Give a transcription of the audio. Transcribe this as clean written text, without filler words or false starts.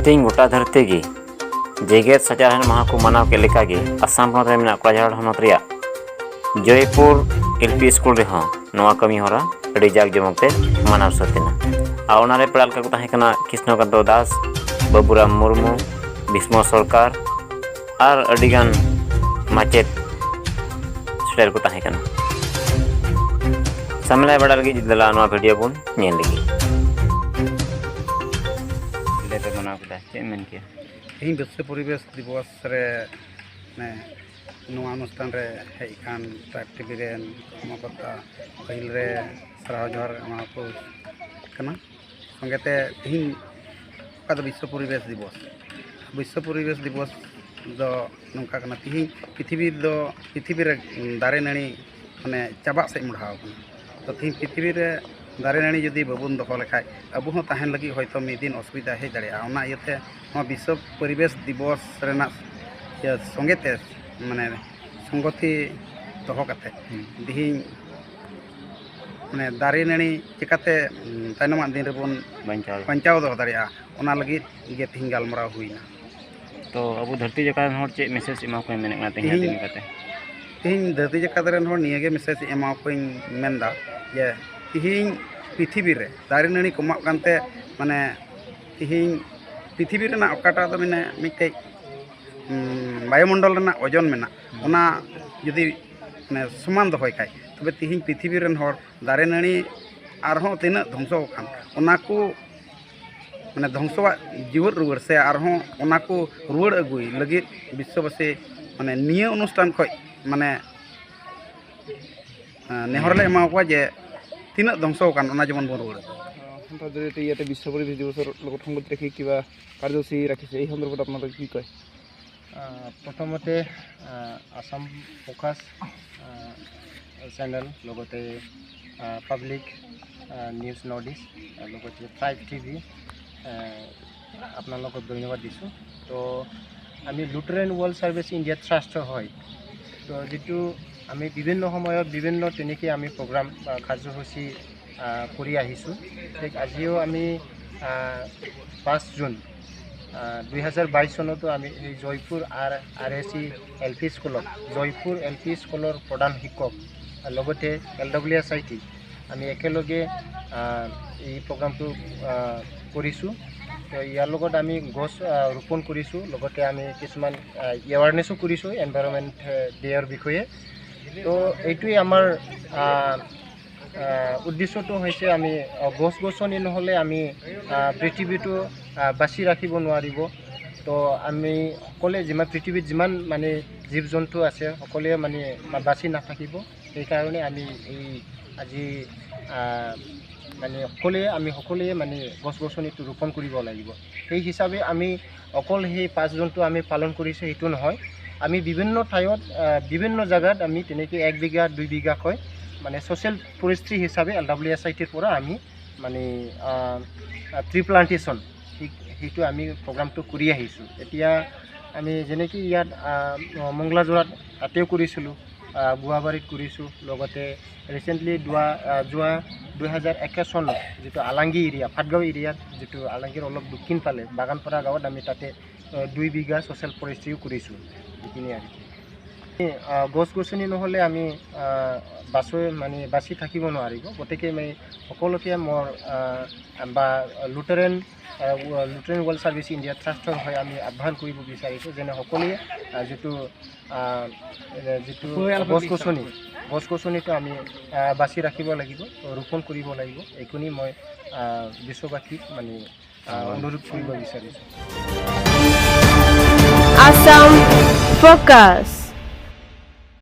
ᱛᱮᱦᱮᱧ ᱜᱚᱴᱟ ᱫᱷᱟᱹᱨᱛᱤ ᱜᱮ ᱡᱮᱜᱮᱛ ᱥᱟᱪᱟᱨᱦᱮᱫ ᱢᱟᱦᱟ ᱠᱚ ᱢᱟᱱᱟᱣ ᱠᱮᱫ ᱞᱮᱠᱟᱜᱮ ᱟᱥᱟᱢ ᱯᱚᱱᱚᱛ ᱨᱮ ᱢᱮᱱᱟᱜ ᱠᱚᱲᱟᱡᱷᱟᱲ ᱦᱚᱱᱚᱛ ᱨᱮᱭᱟᱜ ᱡᱚᱭᱯᱩᱨ ᱮᱞ ᱯᱤ ᱥᱠᱩᱞ ᱨᱮᱦᱚᱸ ᱱᱚᱣᱟ ᱠᱟᱹᱢᱤ ᱦᱚᱨᱟ ᱟᱹᱰᱤ ᱡᱟᱠ ᱡᱚᱢᱚᱠ ᱛᱮ ᱢᱟᱱᱟᱣ ᱥᱟᱹᱛ ᱮᱱᱟ ᱟᱨ ᱚᱱᱟᱨᱮ ᱯᱮᱲᱟ ᱞᱮᱠᱟ ᱠᱚ ᱛᱟᱦᱮᱸ ᱠᱟᱱᱟ ᱠᱨᱤᱥᱱᱚ ᱠᱟᱱᱛᱚ ᱫᱟᱥ, ᱵᱟᱹᱵᱩᱨᱟᱢ ᱢᱩᱨᱢᱩ, ᱵᱤᱥᱢᱚ ᱥᱚᱨᱠᱟᱨ ᱟᱨ ᱟᱹᱰᱤᱜᱟᱱ ᱢᱟᱪᱮᱫ ᱥᱮᱴᱮᱨ ᱠᱚ ᱛᱟᱦᱮᱸ ᱠᱟᱱᱟ᱾ ᱥᱟᱢᱞᱟᱭ ᱵᱟᱲᱟ ᱞᱟᱹᱜᱤᱫ ᱫᱮᱞᱟ ᱱᱚᱣᱟ ᱵᱷᱤᱰᱤᱭᱳ ᱵᱚᱱ ᱧᱮᱞ ᱞᱮᱜᱮ᱾ ᱞᱮᱯᱮ ᱢᱟᱱᱟᱣ ᱠᱮᱫᱟ ᱪᱮᱫ ᱢᱮᱱ ᱠᱮᱭᱟ? ᱛᱮᱦᱮᱧ ᱵᱤᱥᱥᱚ ᱯᱚᱨᱤᱵᱮᱥ ᱫᱤᱵᱚᱥ ᱨᱮ ᱢᱟᱱᱮ ᱱᱚᱣᱟ ᱚᱱᱩᱥᱴᱷᱟᱱ ᱨᱮ ᱦᱮᱡ ᱟᱠᱟᱱ ᱴᱨᱟᱭᱤᱵ ᱴᱤᱵᱷᱤ ᱨᱮᱱ ᱠᱚᱨᱢᱚᱠᱚᱨᱛᱟ ᱯᱟᱹᱦᱤᱞ ᱨᱮ ᱥᱟᱨᱦᱟᱣ ᱡᱚᱦᱟᱨ ᱮᱢᱟ ᱠᱚ ᱠᱟᱱᱟ᱾ ᱥᱚᱸᱜᱮᱛᱮ ᱛᱮᱦᱮᱧ ᱚᱠᱟ ᱫᱚ ᱵᱤᱥᱥᱚ ᱯᱚᱨᱤᱵᱮᱥ ᱫᱤᱵᱚᱥ, ᱵᱤᱥᱥᱚ ᱯᱚᱨᱤᱵᱮᱥ ᱫᱤᱵᱚᱥ ᱫᱚ ᱱᱚᱝᱠᱟ ᱠᱟᱱᱟ, ᱛᱮᱦᱮᱧ ᱯᱨᱤᱛᱷᱤᱵᱤ ᱫᱚ ᱯᱨᱤᱛᱷᱤᱵᱤ ᱨᱮ ᱫᱟᱨᱮ ᱱᱟᱹᱲᱤ ᱢᱟᱱᱮ ᱪᱟᱵᱟᱜ ᱥᱮᱫ ᱢᱚᱦᱰᱟᱣ ᱟᱠᱟᱱᱟ᱾ ᱛᱚ ᱛᱮᱦᱮᱧ ᱯᱨᱤᱛᱷᱤᱵᱤ ᱨᱮ ᱫᱟᱨᱮ ᱱᱟᱹᱲᱤ ᱡᱩᱫᱤ ᱵᱟᱵᱚᱱ ᱫᱚᱦᱚ ᱞᱮᱠᱷᱟᱡ ᱟᱵᱚ ᱦᱚᱸ ᱛᱟᱦᱮᱱ ᱞᱟᱹᱜᱤᱫ ᱦᱚᱭᱛᱳ ᱢᱤᱫ ᱫᱤᱱ ᱚᱥᱩᱵᱤᱫᱷᱟ ᱦᱮᱡ ᱫᱟᱲᱮᱭᱟᱜᱼᱟ᱾ ᱚᱱᱟ ᱤᱭᱟᱹᱛᱮ ᱱᱚᱣᱟ ᱵᱤᱥᱥᱚ ᱯᱚᱨᱤᱵᱮᱥ ᱫᱤᱵᱚᱥ ᱨᱮᱱᱟᱜ ᱤᱭᱟᱹ ᱥᱚᱸᱜᱮᱛᱮ ᱢᱟᱱᱮ ᱥᱚᱝᱜᱚᱛᱤ ᱫᱚᱦᱚ ᱠᱟᱛᱮᱫ ᱛᱮᱦᱮᱧ ᱢᱟᱱᱮ ᱫᱟᱨᱮ ᱱᱟᱹᱲᱤ ᱪᱤᱠᱟᱹᱛᱮ ᱛᱟᱭᱱᱚᱢᱟᱜ ᱫᱤᱱ ᱨᱮᱵᱚᱱ ᱵᱟᱧᱪᱟᱣ ᱫᱚᱦᱚ ᱫᱟᱲᱮᱭᱟᱜᱼᱟ, ᱚᱱᱟ ᱞᱟᱹᱜᱤᱫ ᱜᱮ ᱛᱮᱦᱮᱧ ᱜᱟᱞᱢᱟᱨᱟᱣ ᱦᱩᱭᱱᱟ᱾ ᱛᱚ ᱟᱵᱚ ᱫᱷᱟᱹᱨᱛᱤ ᱡᱟᱠᱟᱛ ᱨᱮᱱ ᱦᱚᱲ ᱪᱮᱫ ᱢᱮᱥᱮᱡᱽ ᱮᱢᱟ ᱠᱚᱣᱟᱧ ᱢᱮᱱᱮᱫ ᱠᱟᱱᱟ ᱛᱮᱦᱮᱧᱟᱜ ᱫᱤᱱ ᱞᱮᱠᱟᱛᱮ? ᱛᱮᱦᱮᱧ ᱫᱷᱟᱹᱨᱛᱤ ᱡᱟᱠᱟᱛ ᱨᱮᱱ ᱦᱚᱲ ᱱᱤᱭᱟᱹᱜᱮ ᱢᱮᱥᱮᱡᱽ ᱮᱢᱟ ᱠᱚᱣᱟᱧ ᱢᱮᱱᱫᱟ ᱡᱮ ᱛᱮᱦᱮᱧ ᱯᱨᱤᱛᱷᱤᱵᱤ ᱨᱮ ᱫᱟᱨᱮ ᱱᱟᱹᱲᱤ ᱠᱚᱢᱟᱜ ᱠᱟᱱᱛᱮ ᱢᱟᱱᱮ ᱛᱮᱦᱮᱧ ᱯᱨᱤᱛᱷᱤᱵᱤ ᱨᱮᱱᱟᱜ ᱚᱠᱟᱴᱟᱜ ᱫᱚ ᱢᱟᱱᱮ ᱢᱤᱫᱴᱮᱡ ᱵᱟᱭᱩᱢᱚᱱᱰᱚᱞ ᱨᱮᱱᱟᱜ ᱳᱡᱚᱱ ᱢᱮᱱᱟᱜ, ᱚᱱᱟ ᱡᱩᱫᱤ ᱢᱟᱱᱮ ᱥᱚᱢᱟᱱ ᱫᱚᱦᱚᱭ ᱠᱷᱟᱡ ᱛᱚᱵᱮ ᱛᱮᱦᱮᱧ ᱯᱨᱤᱛᱷᱤᱵᱤ ᱨᱮᱱ ᱦᱚᱲ ᱫᱟᱨᱮ ᱱᱟᱹᱲᱤ ᱟᱨᱦᱚᱸ ᱛᱤᱱᱟᱹᱜ ᱫᱷᱚᱝᱥᱚ ᱟᱠᱟᱱ ᱚᱱᱟ ᱠᱚ ᱢᱟᱱᱮ ᱫᱷᱚᱝᱥᱚᱣᱟᱜ ᱡᱤᱣᱮᱫ ᱨᱩᱣᱟᱹᱲ ᱥᱮ ᱟᱨᱦᱚᱸ ᱚᱱᱟ ᱠᱚ ᱨᱩᱣᱟᱹᱲ ᱟᱹᱜᱩᱭ ᱞᱟᱹᱜᱤᱫ ᱵᱤᱥᱥᱚᱵᱟᱥᱤ ᱢᱟᱱᱮ ᱱᱤᱭᱟᱹ ᱚᱱᱩᱥᱴᱷᱟᱱ ᱠᱷᱚᱡ ᱢᱟᱱᱮ ᱱᱮᱦᱚᱨ ᱞᱮ ᱮᱢᱟ ᱠᱚᱣᱟ ᱡᱮ ᱛᱤᱱᱟᱹᱜ ᱫᱷᱚᱝᱥᱚ ᱟᱠᱟᱱ ᱚᱱᱟ ᱡᱮᱢᱚᱱ ᱵᱚᱱ ᱨᱩᱣᱟᱹᱲ ᱟᱹᱜᱩᱭ᱾ সন্থাৰ জৰিয়তে ইয়াতে বিশ্ব পৰিৱেশ দিৱসৰ লগত সংগতি ৰাখি কিবা কাৰ্যসূচী ৰাখিছে, এই সন্দৰ্ভত আপোনালোকে কি কয়? প্ৰথমতে আছাম ফ'কাছ চেনেল, লগতে পাব্লিক নিউজ নৰ্থ ইষ্ট, লগতে ট্ৰাইব টিভি, আপোনালোকক ধন্যবাদ দিছোঁ। তো আমি লুথেৰান ৱৰ্ল্ড ছাৰ্ভিচ ইণ্ডিয়া ট্ৰাষ্টৰ হয়। তো যিটো আমি বিভিন্ন সময়ত বিভিন্ন তেনেকৈ আমি প্ৰগ্ৰাম বা কাৰ্যসূচী কৰি আহিছোঁ। ঠিক আজিও আমি 5 জুন 2022 চনতো আমি এই জয়পুৰ আৰ এ চি এল পি স্কুলত, জয়পুৰ এল পি স্কুলৰ প্ৰধান শিক্ষক লগতে L W S I T আমি একেলগে এই প্ৰগ্ৰামটো কৰিছোঁ। তো ইয়াৰ লগত আমি গছ ৰোপণ কৰিছোঁ, লগতে আমি কিছুমান এৱাৰনেছো কৰিছোঁ এনভাইৰনমেণ্ট ডে'ৰ বিষয়ে। তো এইটোৱেই আমাৰ উদ্দেশ্যটো হৈছে, আমি গছ গছনি নহ'লে আমি পৃথিৱীটো বাচি ৰাখিব নোৱাৰিব। তো আমি সকলোৱে যিমান পৃথিৱীত যিমান মানে জীৱ জন্তু আছে, সকলোৱে মানে বাচি নাথাকিব। সেইকাৰণে আমি এই আজি মানে সকলোৱে আমি সকলোৱে মানে গছ গছনিটো ৰোপণ কৰিব লাগিব। সেই হিচাপে আমি অকল সেই 5 জুনটো আমি পালন কৰিছোঁ সেইটো নহয়, আমি বিভিন্ন ঠাইত বিভিন্ন জেগাত আমি তেনেকৈ 1 বিঘা 2 বিঘাকৈ মানে ছ'চিয়েল ফৰেষ্ট্ৰি হিচাপে এল ডাব্লিউ এছ I টিৰ পৰা আমি মানে ট্ৰি প্লান্টেশ্যন সেইটো আমি প্ৰগ্ৰামটো কৰি আহিছোঁ। এতিয়া আমি যেনেকৈ ইয়াত মংগলাযোৰাত তাতেও কৰিছিলোঁ, গুৱাবাৰীত কৰিছোঁ, লগতে ৰিচেণ্টলি যোৱা 2021 চনত যিটো আলাংগি এৰিয়া, ফাটগাঁও এৰিয়াত, যিটো আলাংগিৰ অলপ দক্ষিণ ফালে বাগানপাৰা গাঁৱত আমি তাতে 2 বিঘা ছ'চিয়েল ফৰেষ্ট্ৰিও কৰিছোঁ। এইখিনিয়ে আৰু কি, গছ গছনি নহ'লে আমি বাচি মানে বাচি থাকিব নোৱাৰিব। গতিকে আমি সকলোকে মোৰ বা লুথেৰান ৱৰ্ল্ড ছাৰ্ভিচ ইণ্ডিয়া ট্ৰাষ্টৰ হৈ আমি আহ্বান কৰিব বিচাৰিছোঁ যেনে সকলোৱে যিটো গছ গছনিটো আমি বাচি ৰাখিব লাগিব, ৰোপণ কৰিব লাগিব। এইখিনি মই বিশ্ববাসীক মানে অনুৰোধ কৰিব বিচাৰিছোঁ। Assam Focus.